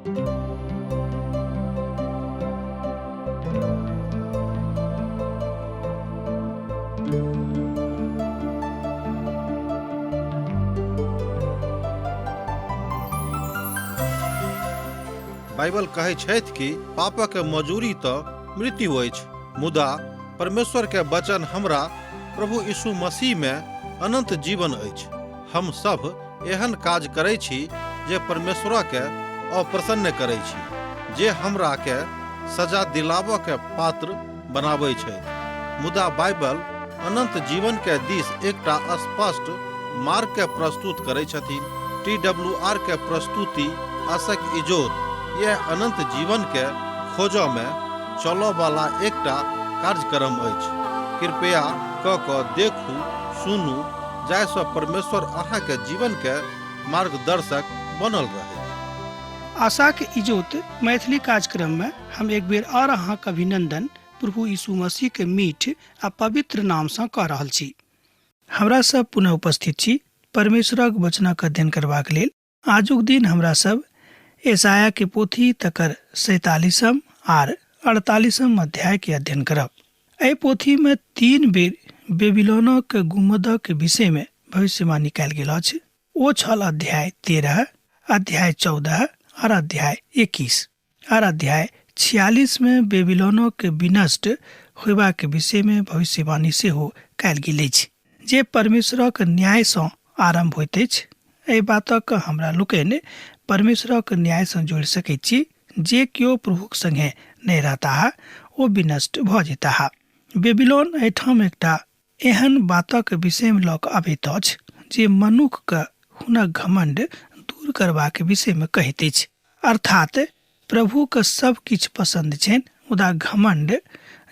Bible कहै छथि कि पापक मजूरी तऽ मृत्यु अछि, मुदा परमेश्वर के वचन हमरा प्रभु यीशु मसीह में अनंत जीवन अछि। हम सब एहन काज करै छी जे परमेश्वर के अप्रसन्न करै छी, जे हमरा के सजा दिलाबऽ के पात्र बनाबै छथि। मुदा बाइबल अनंत जीवन के दिस एकटा स्पष्ट मार्ग के प्रस्तुत करै छथिन। टी डब्ल्यू आर के प्रस्तुति आशक इजोत यह अनंत जीवन के खोजऽ में चलऽ वाला एकटा कार्यक्रम अछि। कृपया क कऽ देखू, सुनू, जाहिसँ परमेश्वर अहाँके जीवन के मार्गदर्शक बनल रहै। आशाक इजोत मैथिली कार्यक्रम में हम एक बेर और अहाँक अभिनंदन प्रभु यीशु मसीह के मीठ आ पवित्र नाम सँ कऽ रहल छी। हमरा सब पुनः उपस्थित छी परमेश्वरक वचनक अध्ययन करबाक लेल। आजुक दिन हमरा सब एसाया के पोथी तकर 47 आर 48 अध्याय के अध्ययन करब। एहि पोथी में 3 बेर बेबीलोनक गुम्बदक विषय में भविष्यवाणी कयल गेल अछि। ओ छल अध्याय 13, अध्याय 14 और अध्याय 21 और अध्याय 46 में बेबीलोनक विनष्ट होयबाक विषय में भविष्यवाणी सेहो कयल गेल अछि, जे परमेश्वरक न्याय सँ आरंभ होइत अछि। एहि बातक हमरा लोकनि परमेश्वरक न्याय सँ जोड़ि सकैत छी। जे केओ प्रभुक संगे नहि रहताह ओ विनष्ट भऽ जेताह। बेबीलोन एहिठाम एकटा एहन बातक विषय में लऽ कऽ अबैत अछि जे मनुख के हुनक घमंड दूर करबाक विषय में कहैत अछि। अर्थात प्रभु के सब किछु पसंद छनि, मुदा घमंड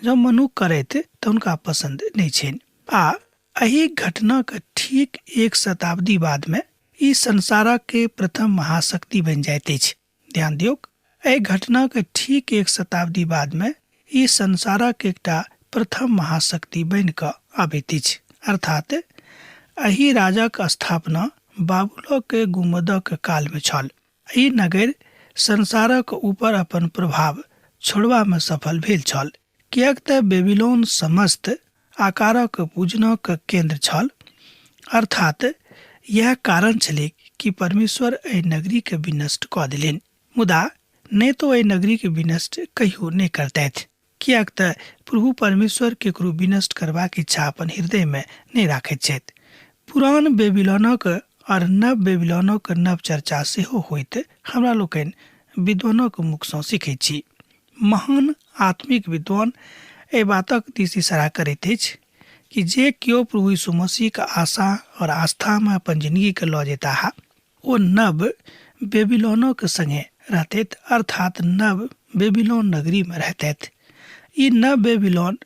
जँ मनुख करैत तऽ हुनका पसंद नहि छनि। आ एहि घटना के ठीक 1 शताब्दी बाद में ई संसारक के प्रथम महाशक्ति बनि जाइत अछि। ध्यान दियौक, एहि घटना के ठीक 1 शताब्दी बाद में ई संसारक एकटा प्रथम महाशक्ति बनि कऽ आबैत अछि। अर्थात एहि राजाक स्थापना बाबुलक गुम्बदक काल में छल। ई नगर संसारक ऊपर अपन प्रभाव छोड़बा में सफल भेल छल, किएक तऽ बेबीलोन समस्त आकारक पूजनक केंद्र छल। अर्थात यह कारण छलै कि परमेश्वर एहि नगरी के विनष्ट कऽ देलनि, मुदा नहि तो एहि नगरी के विनष्ट कहियो नहि करतथि, किएक तऽ प्रभु परमेश्वर केकरो विनष्ट करबाक इच्छा अपन हृदय में नहि राखैत छथि। पुरान बेबीलोनक और नव बेबीलोनक नव चर्चा सेहो होइत हमरा लोकनि विद्वानक मुख सँ सीखैत छी। महान आत्मिक विद्वान एहि बातक दिस इशारा करैत अछि कि जे केओ प्रभु यीशु मसीह के आशा और आस्था में अपन जिंदगी के लऽ जेताह ओ नव बेबीलोनक संगे रहतैत, अर्थात नव बेबीलोन नगरी में रहतैत। ई नव बेबीलोन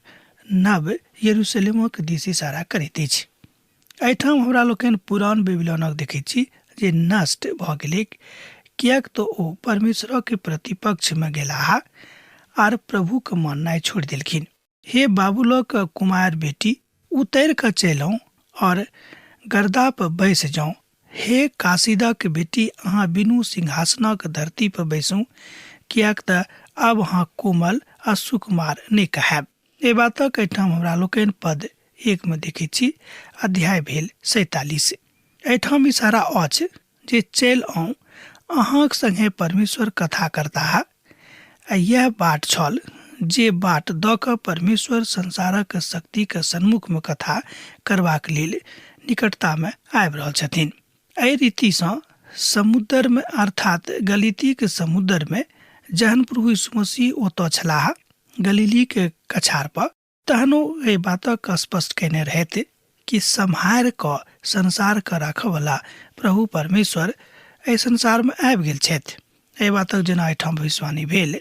नव यरूशलेमक दिस इशारा करैत अछि। एहिठाम हमरा लोकनि पुरान बेबीलोनक देखैत छी जे नष्ट भऽ गेलैक, किएक तऽ ओ परमेश्वरक प्रतिपक्ष में गेलाह आर प्रभुक माननाइ छोड़ि देलखिन। हे बाबुलक कुमार बेटी, उतरि कऽ चलि आउ और गर्दा पर बैस जाउ। हे कासिदक बेटी, अहाँ बिनु सिंहासनक धरती पर बैसू, किएक तऽ आब अहाँ कोमल आ सुकुमार नहि कहायब। एहि बातक एहिठाम हमरा लोकनि पद 1 में देखैत छी, अध्याय भेल 47। एहिठाम इशारा अछि जे चलि आउ, अहाँक संगे परमेश्वर कथा करताह। आ यह बाट छल जे बाट दऽ कऽ परमेश्वर संसारक शक्तिक सन्मुख में कथा करबाक लेल निकटता में आबि रहल छथिन। एहि रीतिसँ समुद्र में, अर्थात गलीतीक समुद्र में, जहन प्रभु यीशु मसीह ओतऽ छलाह गलीली के कछार पर, तहन ओ एहि बातक स्पष्ट कयने रहथि कि सम्हारि कऽ संसार के राखऽवला प्रभु परमेश्वर एहि संसार में आबि गेल छथि। एहि बातक जेना एहिठाम भविष्यवाणी भेल,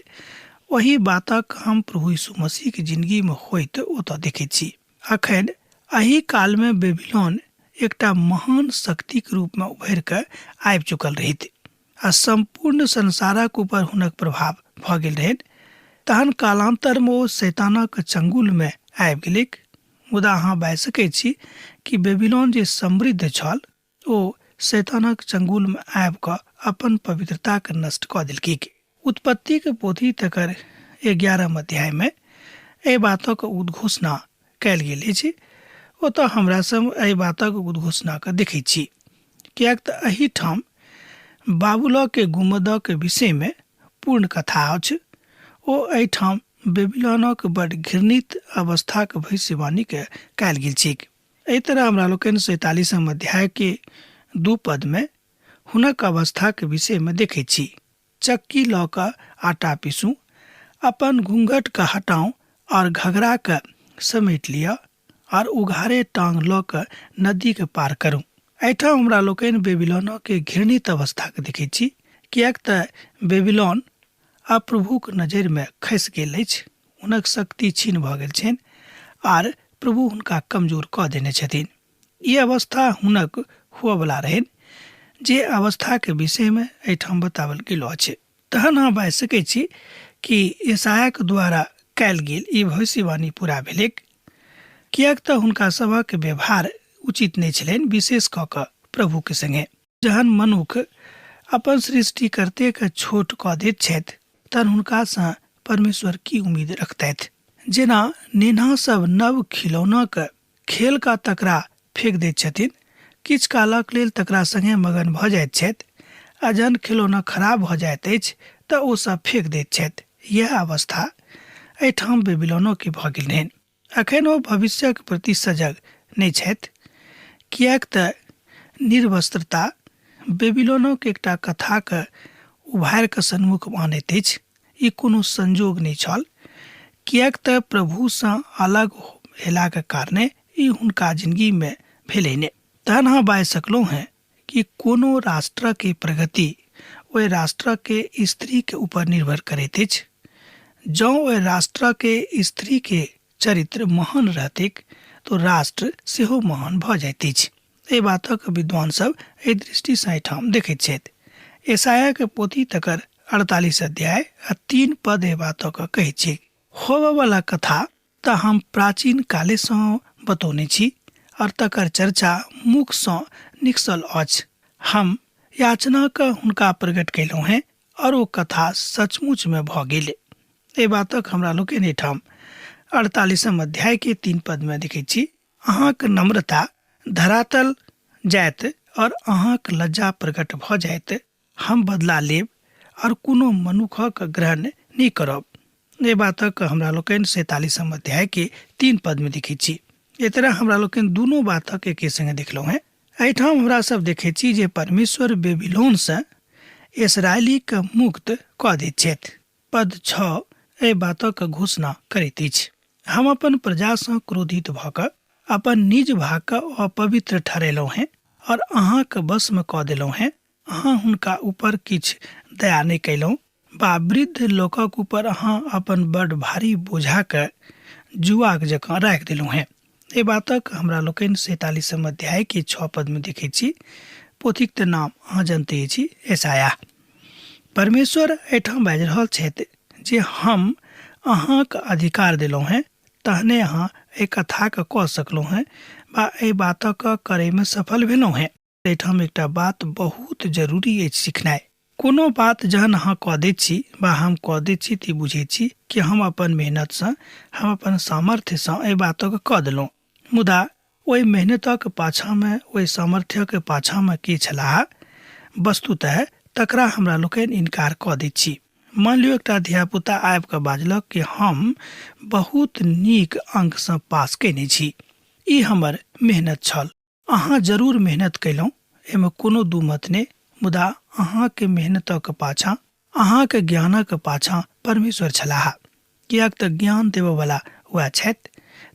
ओहि बातक हम प्रभु यीशु मसीह के जिंदगी में होइत ओतऽ देखैत छी। अखन एहि काल में बेबीलोन एकटा महान शक्तिक रूप में उभरि कऽ आबि चुकल रहैत आ सम्पूर्ण संसारक ऊपर हुनक प्रभाव भऽ गेल रहनि। तहन कालांतर में ओ शैतानक चंगुल में आबि गेलैक। मुदा अहाँ बाजि सकैत छी कि बेबीलोन जे समृद्ध छल ओ शैतानक चंगुल में आबि कऽ अपन पवित्रता के नष्ट कऽ देलकैक। उत्पत्तिके पोथी तकर 11 अध्यायमे एहि बातक उद्घोषणा कयल गेल अछि। ओतऽ हमरा सब एहि बातक उद्घोषणाके देखै छी, किएक तऽ एहिठाम बाबुलके गुम्बदक विषयमे पूर्ण कथा अछि। ओ एहिठाम बेबीलोनक बड घृणित अवस्थाक भविष्यवाणीके कयल गेल छैक। एहि तरह हमरा लोकनि 47 अध्यायके 2 पदमे हुनक अवस्थाके विषयमे देखै छी। चक्की लऽ कऽ आटा पीसू, अपन घूँघटके हटाउ और घघराके समेट लिअ और उघारे टांग लऽ कऽ नदीके पार करू। एहिठाम हमरा लोकनि बेबीलोनके घृणित अवस्थाके देखै छी, किएक तऽ बेबीलोन आब प्रभुक नजरिमे खसि गेल अछि, हुनक शक्ति क्षीण भऽ गेल छनि आर प्रभु हुनका कमजोर कऽ देने छथिन। ई अवस्था हुनक हुअवला रहनि, जे अवस्थाके विषयमे एहिठाम बताओल गेल अछि। तहन अहाँ बाजि सकै छी कि यशायाक द्वारा कयल गेल ई भविष्यवाणी पूरा भेलैक, किएक तऽ हुनका सभक व्यवहार उचित नहि छलनि, विशेष कऽ कऽ प्रभुके संगे। जहन मनुख अपन सृष्टिकर्तेके छोट कऽ दैत छथि तहन हुनकासँ परमेश्वर की उम्मीद रखतथि। जेना नेना सब नव खिलौनाके खेल कऽ तकरा फेक दैत छथिन, किछु कालक लेल तकरा संगे मगन भऽ जाइत छथि आ जहन खिलौना खराब भऽ जाइत अछि तऽ ओ सब फेक दैत छथि। इएह अवस्था एहिठाम बेबीलोनोके भऽ गेल रहनि। अखन ओ भविष्यक प्रति सजग नहि छथि, किएक तऽ निर्वस्त्रता बेबीलोनक एकटा कथाके उभारि कऽ सन्मुख आनैत अछि। ई कोनो संयोग नहि छल, किएक तऽ प्रभुसँ अलग भेलाक कारणे ई हुनका जिंदगीमे भेलै नहि। तहन अहाँ बाजि सकलहुँ हेँ कि कोनो राष्ट्रके प्रगति ओहि राष्ट्रके स्त्रीके ऊपर निर्भर करैत अछि। जँ ओहि राष्ट्रके स्त्रीके चरित्र महान रहतैक तो राष्ट्र सेहो महान भऽ जाइत अछि। एहि बातक विद्वान सब एहि दृष्टिसँ एहिठाम देखैत छथि। यशायाके पोथी तकर 48 अध्याय आ 3 पद एहि बातक कहैत छैक। होबऽवला कथा तऽ हम प्राचीन कालेसँ बतौने छी और तकर चर्चा मुखसँ निकसल अछि। हम याचना कऽ हुनका प्रकट कयलहुँ हेँ और ओ कथा सचमुचमे भऽ गेल। एहि बातक हमरा लोकनि एहिठाम 48 अध्यायके 3 पदमे देखैत छी। अहाँक नम्रता धरातल जायत और अहाँक लज्जा प्रकट भऽ जायत। हम बदला लेब और कोनो मनुखक ग्रहण नहि करब। एहि बातक हमरा लोकनि 47 अध्यायके 3 पदमे देखैत छी। एहि तरह हमरा लोकनि दुनू बातक एके संगे देखलहुँ हेँ। एहिठाम हमरा सब देखैत छी जे परमेश्वर बेबीलोनसँ इसराइलीके मुक्त कऽ दैत छथि। पद 6 एहि बातक घोषणा करैत अछि। हम अपन प्रजासँ क्रोधित भऽ कऽ अपन निज भागके अपवित्र ठहरेलहुँ हेँ और अहाँके वशमे कऽ देलहुँ हेँ। अहाँ हुनका ऊपर किछु दया नहि कयलहुँ बा वृद्ध लोकक ऊपर अहाँ अपन बड भारी बोझाके जुआक जकाँ राखि देलहुँ हेँ। एहि बातक हमरा लोकनि 47 अध्यायके 6 पदमे देखैत छी। पोथीक तऽ नाम अहाँ जनते छी, यशायाह। परमेश्वर एहिठाम बाजि रहल छथि जे हम अहाँके अधिकार देलहुँ हेँ, तहने अहाँ एहि कथाके कऽ सकलहुँ हेँ बा एहि बातक करैमे सफल भेलहुँ हेँ। एहिठाम एकटा बात बहुत जरूरी अछि सिखनाइ। कोनो बात जहन अहाँ कऽ दैत छी वा हम कऽ दैत छी तऽ बुझैत छी कि हम अपन मेहनतसँ, हम अपन सामर्थ्यसँ एहि बातके कऽ देलहुँ। मुदा ओहि मेहनतक पाछाँमे, ओहि सामर्थ्यक पाछाँमे के छलाह वस्तुतः तकरा हमरा लोकनि इनकार कऽ दैत छी। मानि लियौ एकटा धियापुता आबि कऽ बाजलक कि हम बहुत नीक अङ्कसँ पास कयने छी, ई हमर मेहनत छल। अहाँ जरूर मेहनत कयलहुँ, एहिमे कोनो दू मत नहि, मुदा अहाँके मेहनतक पाछाँ, अहाँके ज्ञानक पाछाँ परमेश्वर छलाह। किएक तऽ ज्ञान देबऽवला वएह छथि।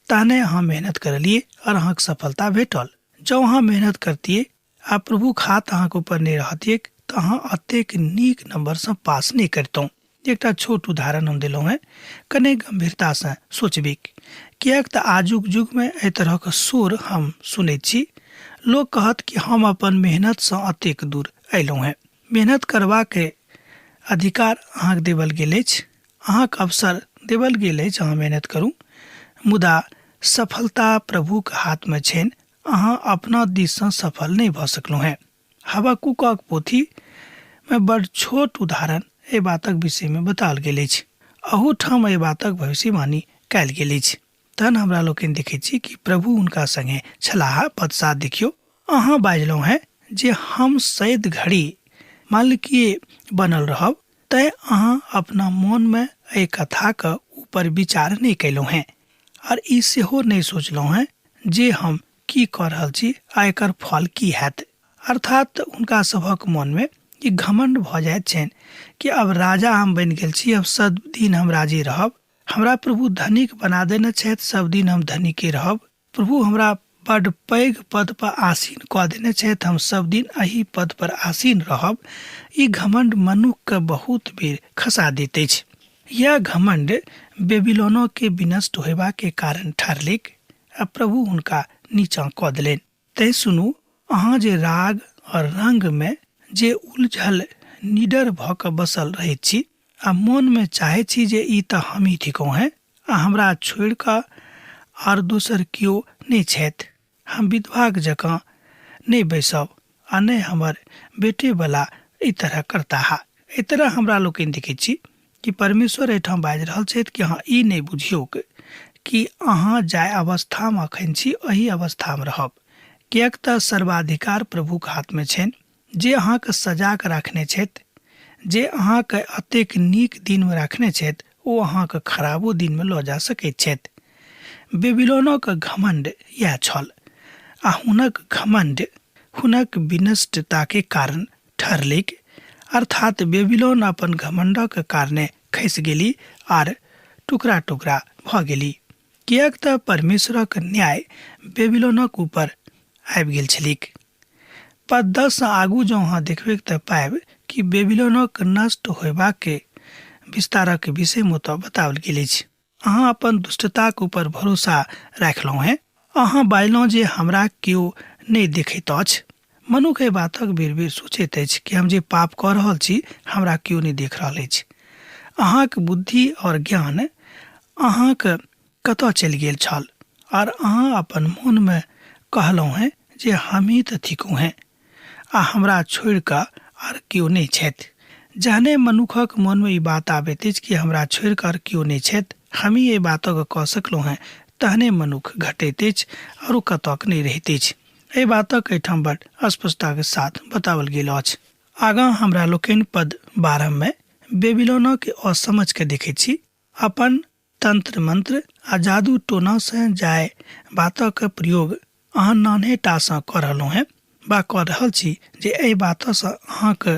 तहने अहाँ मेहनत करलियै आओर अहाँके सफलता भेटल। जँ अहाँ मेहनत करतियै आ प्रभुक हाथ अहाँके ऊपर नहि रहतियैक तऽ अहाँ एतेक नीक नम्बरसँ पास नहि करितहुँ। एकटा छोट उदाहरण हम देलहुँ हेँ, कने गम्भीरतासँ सोचबिक, किएक तऽ आजुक युगमे एहि तरहक शोर हम सुनैत छी। लोक कहत कि हम अपन मेहनतसँ एतेक दूर अयलहुँ हेँ। मेहनत करबाके अधिकार अहाँके देबल गेल अछि, अहाँके अवसर देबल गेल अछि, अहाँ मेहनत करू, मुदा सफलता प्रभुक हाथमे छनि। अहाँ अपना दिससँ सफल नहि भऽ सकलहुँ हेँ। हबकुकक पोथीमे बड़ छोट उदाहरण एहि बातक विषयमे बताओल गेल अछि। अहूठाम एहि बातक भविष्यवाणी कयल गेल अछि। तहन हमरा लोकनि देखैत छी कि प्रभु हुनका संगे छलाह। पद 7 देखियौ, अहाँ बाजलहुँ हेँ जे हम सैद घड़ी मालिकीय बनल रहब, तैँ अहाँ अपना मोनमे एहि कथाक ऊपर विचार नहि कयलहुँ हेँ आर ई सेहो नहि सोचलहुँ हेँ जे हम की कऽ रहल छी आ एकर फल की हैत। अर्थात हुनका सभक मोनमे ई घमण्ड भऽ जाइत छनि कि आब राजा हम बनि गेल छी, अब सब दिन हम राजे रहब, हमरा प्रभु धनिक बना देने छथि, सब दिन हम धनिके रहब, प्रभु हमरा बड पैघ पद पर आसीन कऽ देने छथि, हम सब दिन एहि पद पर आसीन रहब। ई घमण्ड मनुखके बहुत बेर खसा दैत अछि। यैह घमण्ड बेबीलोनोके विनष्ट होयबाके कारण ठहरलैक आ प्रभु हुनका नीचाँ कऽ देलनि। तैँ सुनू, अहाँ जे राग और रंगमे जे उलझल निडर भऽ कऽ बसल रहैत छी आ मोनमे चाहैत छी जे ई तऽ हमही थिकहुँ हेँ आ हमरा छोड़ि कऽ आर दोसर केओ नहि छथि, हम विधवाक जकाँ नहि बैसब आ ने हमर बेटेवला एहि तरह करताह। एहि तरह हमरा लोकनि देखैत छी कि परमेश्वर एहिठाम बाजि रहल छथि कि अहाँ ई नहि बुझियौक कि अहाँ जाहि अवस्थामे अखन छी एहि अवस्थामे रहब, किएक तऽ सर्वाधिकार प्रभुक हाथमे छनि जे अहाँके सजा कऽ राखने छथि, जे अहाँके एतेक नीक दिनमे राखने छथि ओ अहाँके खराबो दिनमे लऽ जा सकैत छथि। बेबीलोनक घमण्ड इएह छल आ हुनक घमण्ड हुनक विनष्टताके कारण ठहरलैक, अर्थात बेबीलोन अपन घमण्डक कारणे खसि गेली आर टुकड़ा टुकड़ा भऽ गेली, किएक तऽ परमेश्वरक न्याय बेबीलोनक ऊपर आबि गेल छलैक। पद 10 सँ आगू जँ अहाँ देखबैक तऽ पायब कि बेबीलोनक नष्ट होयबाक विस्तारक विषयमे ओतऽ बताओल गेल अछि। अहाँ अपन दुष्टताक ऊपर भरोसा राखलहुँ हेँ, अहाँ बाजलहुँ जे हमरा केओ नहि देखैत अछि। मनुख एहि बातक बेर-बेर सोचैत अछि कि हम जे पाप कऽ रहल छी हमरा केओ नहि देख रहल अछि। अहाँक बुद्धि और ज्ञान अहाँक कतऽ चलि गेल छल और अहाँ अपन मोनमे कहलहुँ हेँ जे हमही तऽ थिकहुँ हेँ आ हमरा छोड़ि कऽ आर केओ नहि छथि। जहने मनुखक मोनमे ई बात आबैत अछि कि हमरा छोड़ि कऽ आर केओ नहि छथि, हमही एहि बातक कऽ सकलहुँ हेँ, तहने मनुख घटैत अछि और ओ कतौक नहि रहैत अछि। एहि बातक एहिठाम बड़ स्पष्टताक साथ बताओल गेल अछि। आगाँ हमरा लोकनि पद 12 मे बेबीलोनक असमझ के देखैत छी। अपन तंत्र मंत्र आ जादू टोना से जाय बातक प्रयोग अहाँ नान्हे टा सँ कऽ रहलहुँ हेँ वा कऽ रहल छी जे एहि बातसँ अहाँक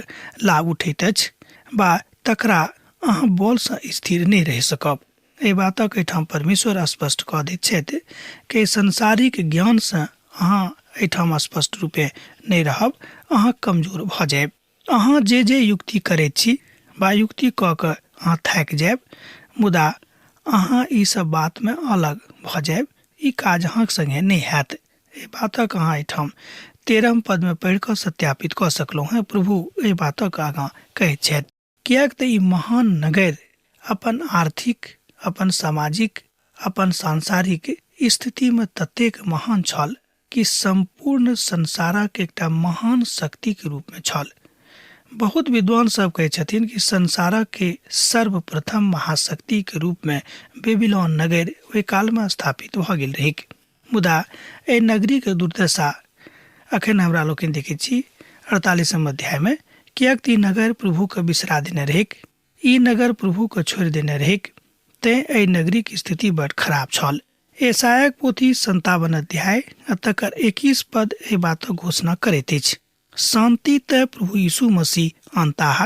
लाभ उठैत अछि वा तकरा अहाँ बलसँ स्थिर नहि रहि सकब। एहि बातक एहिठाम परमेश्वर स्पष्ट कऽ दैत छथि कि सांसारिक ज्ञानसँ अहाँ एहिठाम स्पष्ट रूपे नहि रहब, अहाँ कमजोर भऽ जायब। अहाँ जे जे युक्ति करैत छी वा युक्ति कऽ कऽ अहाँ थाकि जायब, मुदा अहाँ ई सब बातमे अलग भऽ जायब, ई काज अहाँक संगे नहि हैत। एहि बातक अहाँ एहिठाम 13 पदमे पढ़ि कऽ सत्यापित कऽ सकलहुँ हेँ। प्रभु एहि बातक आगाँ कहैत छथि, किएक तऽ ई महान नगर अपन आर्थिक, अपन सामाजिक, अपन सांसारिक स्थितिमे ततेक महान छल कि सम्पूर्ण संसारक एकटा महान शक्तिके रूपमे छल। बहुत विद्वान सब कहै छथिन कि संसारक के सर्वप्रथम महाशक्तिके रूपमे बेबीलोन नगर ओहि कालमे स्थापित भऽ गेल रहैक। मुदा एहि नगरीके दुर्दशा अखन हमरा लोकनि देखै छी 48 अध्यायमे, किएक तऽ ई नगर प्रभुके बिसरा देने रहैक, ई नगर प्रभुके छोड़ि देने रहैक, तेँ एहि नगरीक स्थिति बड़ खराब छल। यशायाक पोथी 57 अध्याय आ तकर 21 पद एहि बातक घोषणा करैत अछि। शान्ति तऽ प्रभु यीशु मसीह आनताह,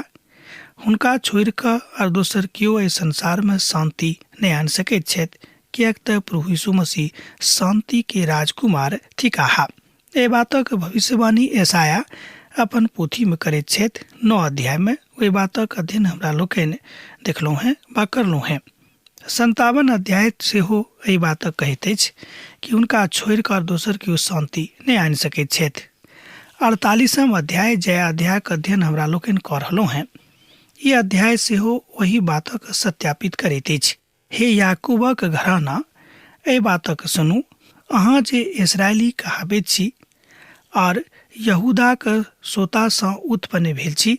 हुनका छोड़ि कऽ आर दोसर केओ एहि संसारमे शान्ति नहि आनि सकैत छथि, किएक तऽ प्रभु यीशु मसीह शान्ति के राजकुमार थिकाह। एहि बातक भविष्यवाणी यशाया अपन पोथीमे करैत छथि 9 अध्यायमे। ओहि बातक अध्ययन हमरा लोकनि देखलहुँ हेँ वा करलहुँ हेँ। 57 अध्याय सेहो एहि बातक कहैत अछि कि हुनका छोड़ि कऽ दोसर केओ शान्ति नहि आनि सकैत छथि। 48 अध्याय, जय अध्यायक अध्ययन हमरा लोकनि कऽ रहलहुँ हेँ, ई अध्याय सेहो ओहि बातक सत्यापित करैत अछि। हे याकूबक घराना, एहि बातक सुनू, अहाँ जे इसराइली कहाबैत छी आर यहूदाक सोतासँ उत्पन्न भेल छी,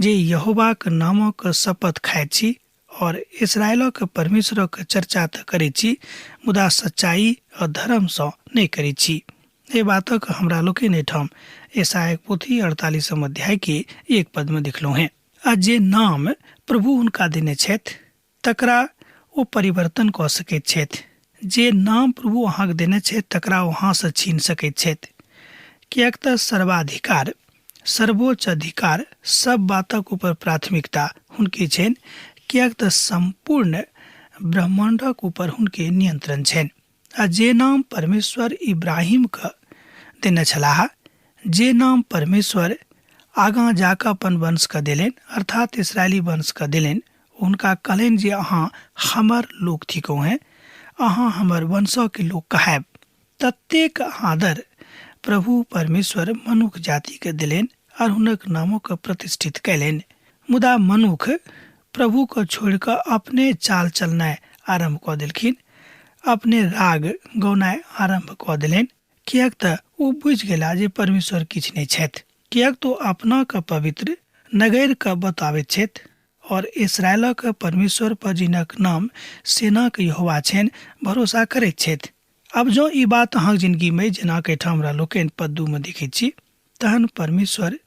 जे यहोवाक नामक शपथ खाइत छी और इसराइलक परमेश्वरक चर्चा तऽ करैत छी, मुदा सच्चाई आ धर्मसँ नहि करैत छी। एहि बातक हमरा लोकनि एहिठाम यशायाक पोथी 48 अध्याय के 1 पद में देखलहुँ हेँ। आ जे नाम प्रभु हुनका देने छथि तकरा ओ परिवर्तन कऽ सकैत छथि। जे नाम प्रभु अहाँके देने छथि तकरा ओ अहाँसँ छीन सकैत छथि, किएक तऽ सर्वाधिकार, सर्वोच्च अधिकार, सब बातक ऊपर प्राथमिकता हुनके छनि, किएक तऽ सम्पूर्ण ब्रह्माण्डक ऊपर हुनके नियंत्रण छनि। आ जे नाम परमेश्वर इब्राहिमके देने छलाह, जे नाम परमेश्वर आगाँ जाकऽ अपन वंशके देलनि, अर्थात इसराइली वंशके देलनि, हुनका कहलनि जे अहाँ हमर लोक थिकहुँ हेँ, अहाँ हमर वंशके लोक कहायब। ततेक आदर प्रभु परमेश्वर मनुख जातिके देलनि आर हुनक नामोके प्रतिष्ठित कयलनि। मुदा मनुख प्रभुके छोड़ि कऽ अपने चाल चलनाइ आरम्भ कऽ देलखिन, अपने राग गौनाइ आरम्भ कऽ देलनि, किएक तऽ ओ बुझि गेला जे परमेश्वर किछु नहि छथि। किएक तऽ ओ अपनाके पवित्र नगरिके बताबैत छथि और इसराइलक परमेश्वर पर, जिनक नाम सेनाक यहोवा छनि, भरोसा करैत छथि। आब जँ ई बात अहाँक जिनगीमे, जेना कि एहिठाम हमरा लोकनि पद 2 मे देखैत छी, तहन परमेश्वर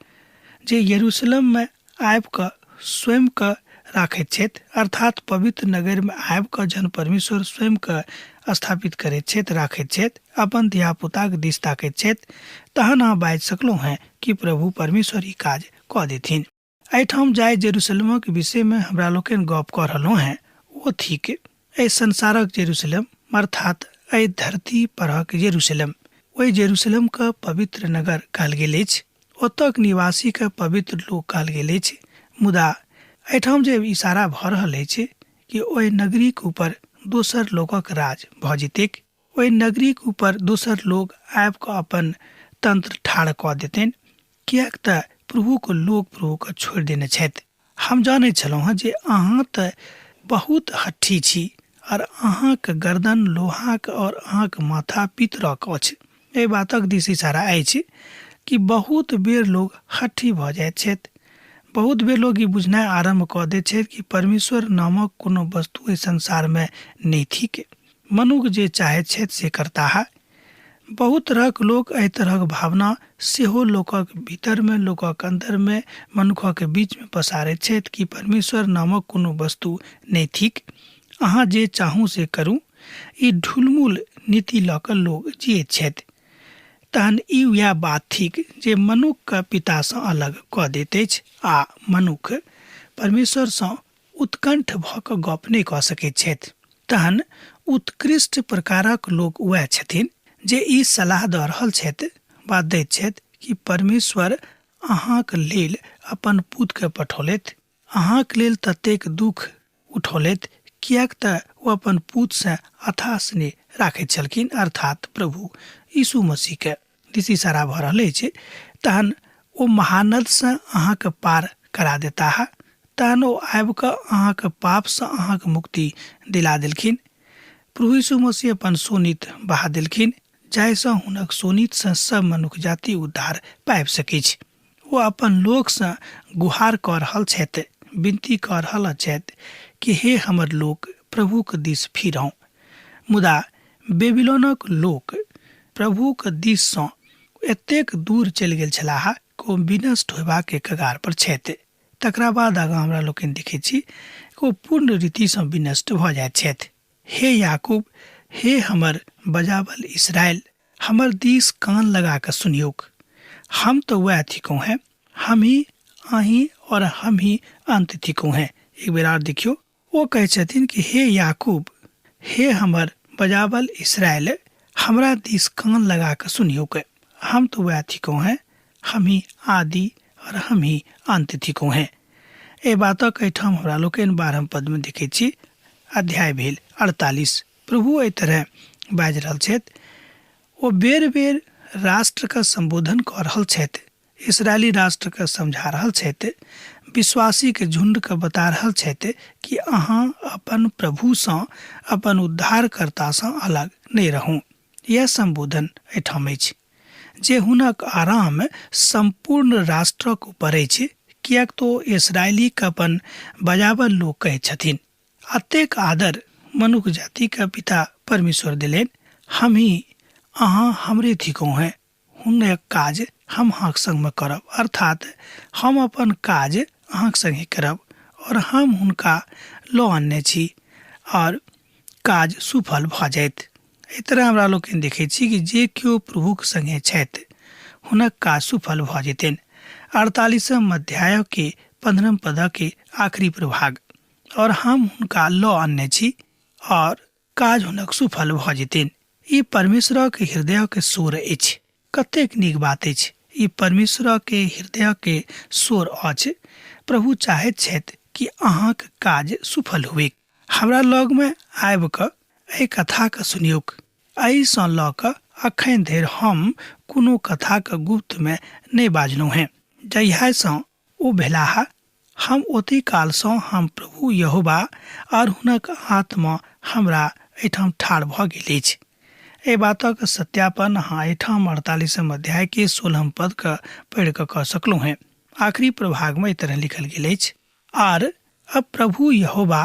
जे यरूशलेममे आबि कऽ स्वयंके राखैत छथि, अर्थात पवित्र नगरमे आबि कऽ जहन परमेश्वर स्वयंके स्थापित करैत छथि, राखैत छथि, अपन धियापुताक दिस ताकैत छथि, तहन अहाँ बाजि सकलहुँ हेँ कि प्रभु परमेश्वर ई काज कऽ देथिन। एहिठाम जाहि जेरूशलेमक विषयमे हमरा लोकनि गप कऽ रहलहुँ हेँ ओ थिक एहि संसारक जेरूशलेम, अर्थात एहि धरती परहक जेरूशलेम। ओहि जेरूशलेमके पवित्र नगर कहल गेल अछि, ओतऽक निवासीके पवित्र लोक कहल गेल अछि। मुदा एहिठाम जे इशारा भऽ रहल अछि कि ओहि नगरीक ऊपर दोसर लोकक राज भऽ जेतैक, ओहि नगरीक ऊपर दोसर लोक आबि कऽ अपन तंत्र ठाढ़ कऽ देतनि, किएक तऽ प्रभुक लोक प्रभुके छोड़ि देने छथि। हम जानैत छलहुँ हँ जे अहाँ तऽ बहुत हट्ठी छी और अहाँक गर्दन लोहाक और अहाँक माथा पित्तरक अछि। एहि बातक दिस इशारा अछि कि बहुत बेर लोक हट्ठी भऽ जाइत छथि। बहुत बेर लोक ई बुझनाइ आरम्भ कऽ दैत छथि कि परमेश्वर नामक कोनो वस्तु एहि संसारमे नहि थिक। मनुख जे चाहैत छथि से करताह। बहुत तरहक लोक एहि तरहक भावना सेहो लोकक भीतरमे, लोकक अन्दरमे, मनुखक बीचमे पसारैत छथि कि परमेश्वर नामक कोनो वस्तु नहि थिक, अहाँ जे चाहू से करू। ई ढुलमुल नीति लऽ कऽ लोक जियैत छथि। तहन ई वएह बात थिक जे मनुखके पितासँ अलग कऽ दैत अछि आ मनुख परमेश्वरसँ उत्कण्ठ भऽ कऽ गप नहि कऽ सकैत छथि। तहन उत्कृष्ट प्रकारक लोक वएह छथिन जे ई सलाह दऽ रहल छथि वा दैत छथि कि परमेश्वर अहाँक लेल अपन पुतके पठौलथि, अहाँक लेल ततेक दुःख उठौलथि, किएक तऽ ओ अपन पुतसँ अथाह स्नेह राखैत छलखिन, अर्थात प्रभु यीशु मसीहके दिस इशारा भऽ रहल अछि। तहन ओ महानदसँ अहाँके पार करा देताह, तहन ओ आबि कऽ अहाँके पापसँ अहाँके मुक्ति दिला देलखिन। प्रभु यीशु मसीह अपन शोणित बहा देलखिन, जाहिसँ हुनक शोणितसँ सब मनुख जाति उद्धार पाबि सकैछ। ओ अपन लोकसँ गुहार कऽ रहल छथि, विनती कऽ रहल छथि कि हे हमर लोक, प्रभुक दिस फिरौ। मुदा बेबीलोनक लोक प्रभुक दिससँ एतेक दूर चलि गेल छलाह कि ओ विनष्ट होयबाक कगार पर छथि। तकरा बाद आगाँ हमरा लोकनि देखैत छी कि ओ पूर्ण रीतिसँ विनष्ट भऽ जाइत छथि। हे याकूब, हे हमर बजावल इसराइल, हमर दिस कान लगा कऽ सुनियौक। हम तऽ वएह थिकहुँ हेँ, हम ही अहीं और हम ही अन्त थिकहुँ हेँ। एक बेर आर देखियौ, ओ कहै छथिन कि हे याकूब, हे हमर बजावल इसराइल, हमरा दिस कान लगा कऽ सुनियौक। हम तऽ वएह थिकहुँ हेँ, हम ही आदि और हम ही अन्त थिकहुँ हेँ। एहि बातक एहिठाम हमरा लोकनि 12 पदमे देखैत छी, अध्याय भेल 48। प्रभु एहि तरह बाजि रहल छथि। ओ बेर बेर राष्ट्रके सम्बोधन कऽ रहल छथि, इसराइली राष्ट्रके समझा रहल छथि, विश्वासीके झुण्डके बता रहल छथि कि अहाँ अपन प्रभुसँ, अपन उद्धारकर्तासँ अलग नहि रहू। यैह सम्बोधन एहिठाम अछि जे हुनक आराम सम्पूर्ण राष्ट्रक ऊपर अछि, किएक तो इसराइलीके अपन बजाबल लोक कहैत छथिन। एतेक आदर मनुख जातिके पिता परमेश्वर देलनि। हमही अहाँ हमरे थिकहुँ हेँ, हुनक काज हम अहाँक संगमे करब, अर्थात हम अपन काज अहाँक संगे करब, और हम हुनका लऽ अनने छी और काज सुफल भऽ जायत। एहि तरह हमरा लोकनि देखै छी कि जे केओ प्रभुक संगे छथि हुनक काज सुफल भऽ जेतनि। 48 अध्याय के 15 पद के आखिरी प्रभाग, और हम हुनका लऽ अनने छी और काज हुनक सुफल भऽ जेतनि। ई परमेश्वरक हृदयक स्वर अछि। कतेक नीक बात अछि। ई परमेश्वरक हृदयक स्वर अछि। प्रभु चाहैत छथि कि अहाँक काज सुफल हुए। हमरा लगमे आबि कऽ एहि कथाके सुनियौक। एहिसँ लऽ कऽ अखन धरि हम कोनो कथाके गुप्तमे नहि बाजलहुँ हेँ। जहियासँ ओ भेलाह, हम ओती कालसँ हम प्रभु यहोवा आओर हुनक आत्मा हमरा एहिठाम ठाढ़ भऽ गेल अछि। एहि बातक सत्यापन अहाँ एहिठाम 48 अध्यायके 16 पदके पढ़ि कऽ कऽ सकलहुँ हेँ। आखिरी प्रभागमे एहि तरह लिखल गेल अछि, आर अब प्रभु यहोवा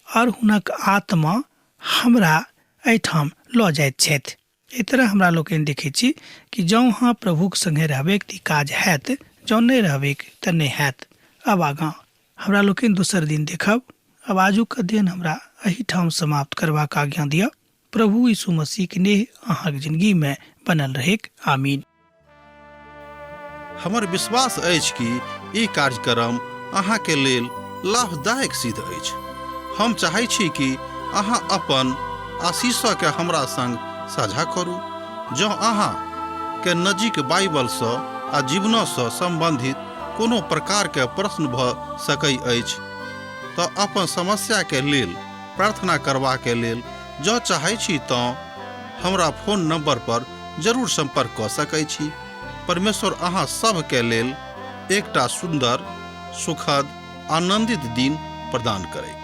आओर हुनक आत्मा हमरा एहिठाम लऽ जाइत छथि। एहि तरह हमरा लोकनि देखै छी कि जँ अहाँ प्रभुक संगे रहबैक तऽ ई काज हैत, जँ नहि रहबैक तऽ नहि हैत। आब आगाँ हमरा लोकनि दोसर दिन देखब। आब आजुक अध्ययन हमरा एहिठाम समाप्त करबाक आज्ञा दिअ। प्रभु यीशु मसीहक नेह अहाँक जिंदगीमे बनल रहैक। आमीन। हमर विश्वास अछि कि ई कार्यक्रम अहाँके लेल लाभदायक सिद्ध अछि। हम चाहै छी कि अहाँ अपन आशीषके हमरा संग साझा करू। जँ अहाँ के नजीक बाइबलसँ आ जीवनसँ सम्बन्धित कोनो प्रकारके प्रश्न भऽ सकै अछि तऽ अपन समस्याके लेल प्रार्थना करबाके लेल जँ चाहै छी तँ हमरा फोन नंबर पर जरूर संपर्क कऽ सकै छी। परमेश्वर अहाँ सभके लेल एकटा सुन्दर, सुखद, आनंदित दिन प्रदान करैत।